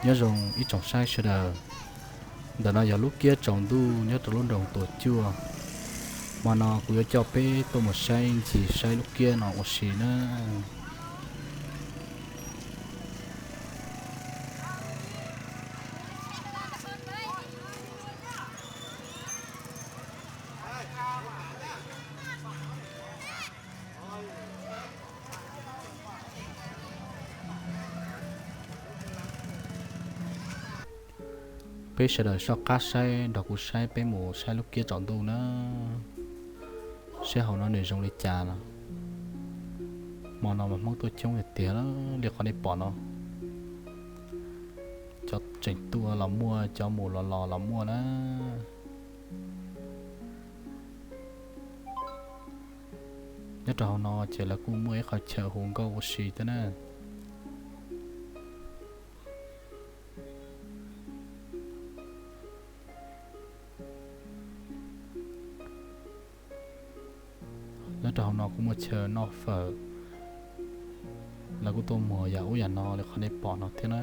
Nyob zoo ib tsoom saib sawv daws, ntawm no yog lub kiab tsaus ntuj nyob rau lub nroog Tuam Cuaj. Hmo no kuv yuav coj peb tuaj mus saib ncig saib lub kiab no ua si na. Peb sawv daws soj qab saib nrog kuv saib peb mus saib lub kiab tsaus ntuj na, saib hauv no nws zoo li cas no. Hmo no mas Hmoob tuaj coob tiag tiag li qhov nej pom no. Cov tseem tuaj los muaj, cov mus los los los muaj na. Nyob rau hauv no ces lawv kuj muaj ib qhov chaw hu nkauj ua si thiab na. Nyob rau hauv no kuj muaj chaw noj fawm, lawv kuj tuaj muag yam ub yam no li qhov nej pom no thiab na.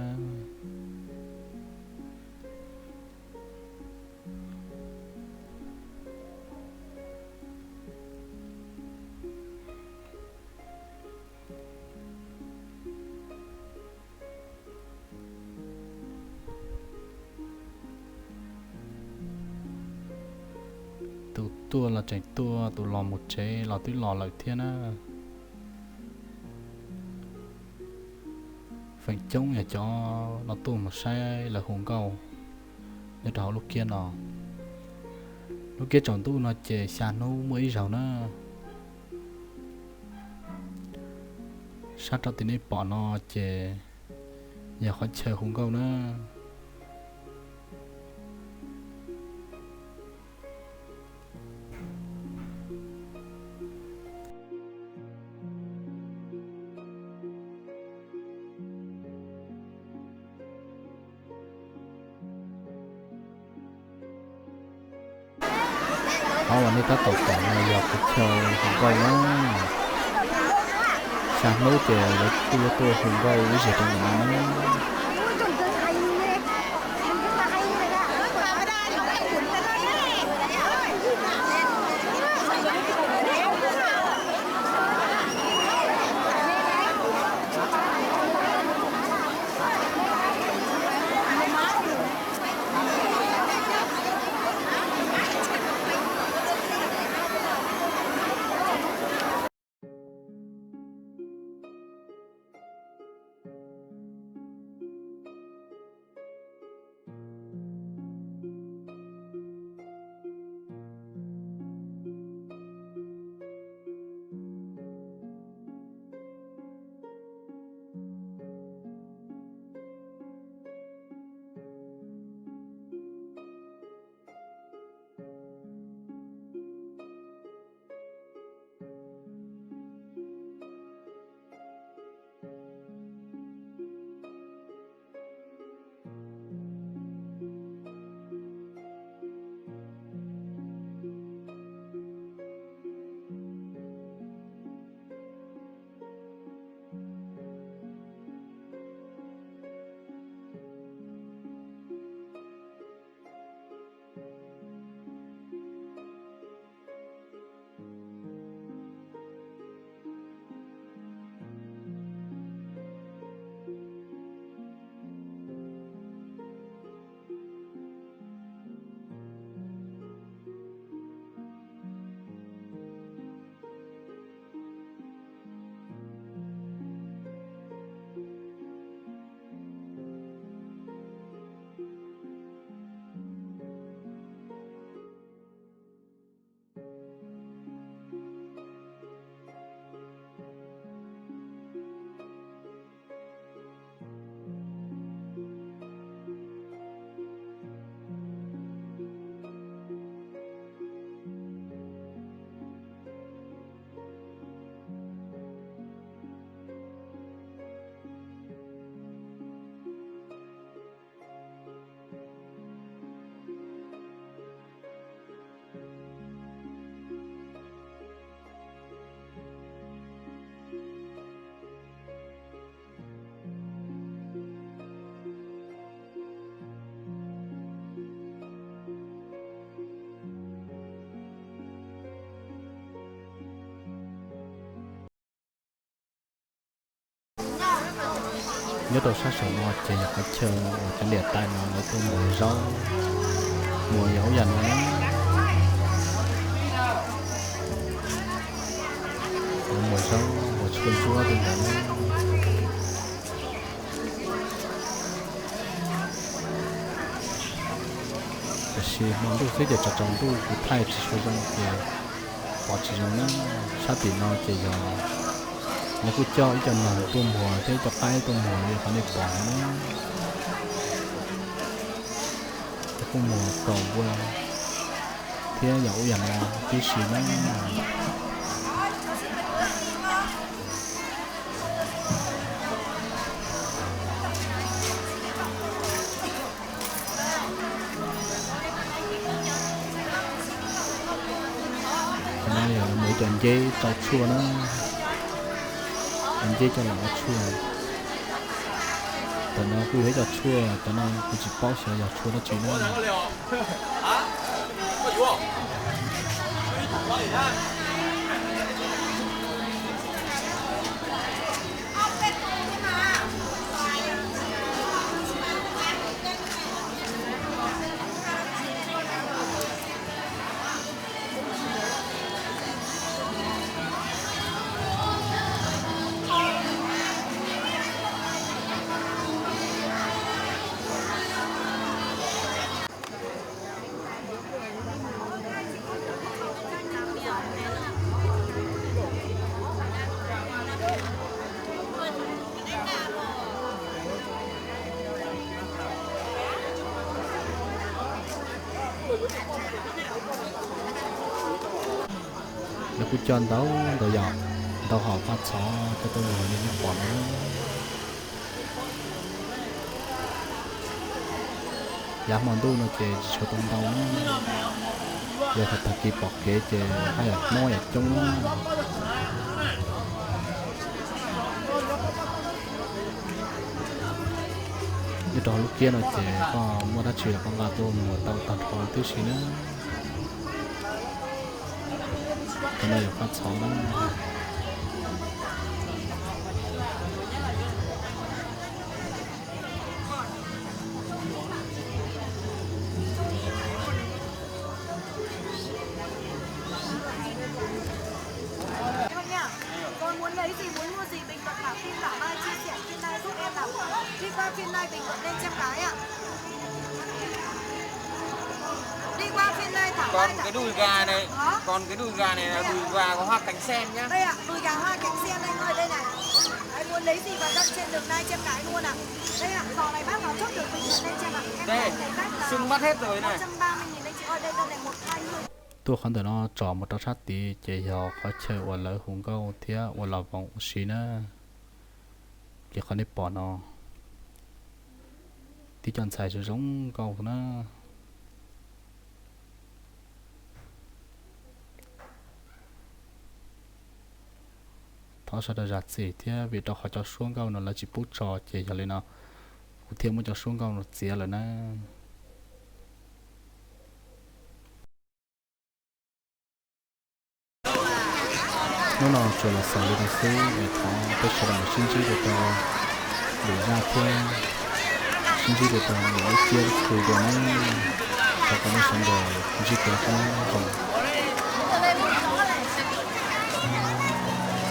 Tus tuaj los tseem tuaj, tus los mus tsev los twb los lawm thiab na. Feem coob yog cov no tuaj mus saib lawv hu nkauj nyob rau hauv lub kiab no. Lub kiab tsaus ntuj no ces xya hnub muaj ib zaug na. Sab rau tim nej pom no ces yog qhov chaw hu nkauj na. Qhov uas nej tab tom pom no yog qhov chaw hu nkauj na. Xya hnub ces lawv kuj yuav tuaj hu nkauj ib zaug rau ntawm no na. Nyob rau sab saum no ces yog qhov chaw uas cov niam tais no lawv tuaj muag zaub, muag yog ub yam no na. Lawv muag zaub, muag tshuaj ntsuab tej ntawd na. Tiam sis hmo ntuj xwb ces tsaus tsaus ntuj kuv thaij tsis tshua zoo ces pom tsis zoo na. Sab tim no ces yog lawv kuj coj ib co noog tuaj muag thiab ib co qaib tuaj muag li qhov nej pom no na. Lawv kuj muag kaum npua thiab yog ub yam no tib si na. Qhov no yog lawv muag ib co nceb rau tshuaj na, cov nceb coj los ua tshuaj. Ntawm no kuj yog ib co tshuaj, cov no kuv tsis paub xyov yog tshuaj dab tsi na. Lawv kuj coj ntau ntau yam, ntau hom faj txhov coj tuaj muag li nej pom no. Yav hmo ntuj no ces tsis tshua tau ntau na, yog thaum tag kis pom kev ces haj yam mob yam coob na. Nyob rau hauv lub kiab no ces koj muaj dab tsi los koj nqa tuaj muag tau tag nrho tib si na. Cov no yog faj txhov na. Các bạn nha, còn muốn lấy gì, muốn mua gì, bình luận thả phim thả like, chia sẻ phim này giúp em nào. Đi qua phim này bình luận lên xem cái ạ. Đi qua phim này thả like, thả phim. Còn cái đùi gà này, hả? Còn cái đùi gà này là đùi gà có hoa cánh sen nhá. Đây ạ, đùi gà hoa cánh sen anh ơi, đây này. Đấy, muốn lấy gì vào trong trên đường này xem cái luôn ạ. Đây ạ, giò này bác vào chốt được bình luận lên xem ạ. Em thấy bác là một trăm ba mươi nghìn anh chị ơi, đây, đây này, một hai mươi. Tuaj qhov ntawm no tsom mus rau sab tid ces yog qhov chaw uas lawv hu nkauj thiab ua los voos ua si na. Li qhov nej pom no, tib co ntxhais zoo zoo nkauj na. Thov sawv daws zam txim thiab vim rau qhov cov suab nkauj no lawv tsis pub tso ces yog li no kuv thiaj muab cov suab nkauj no txiav lawm na. Hnub no tsuas los xaus li no xwb, es thov peb sawv daws sib ntsib dua rau lwm zaj thiab, sib ntsib dua rau lwm lub ciab lub txhu dua na. Thov kom nej sawv daws ntsib kev ua paj neeb zoo.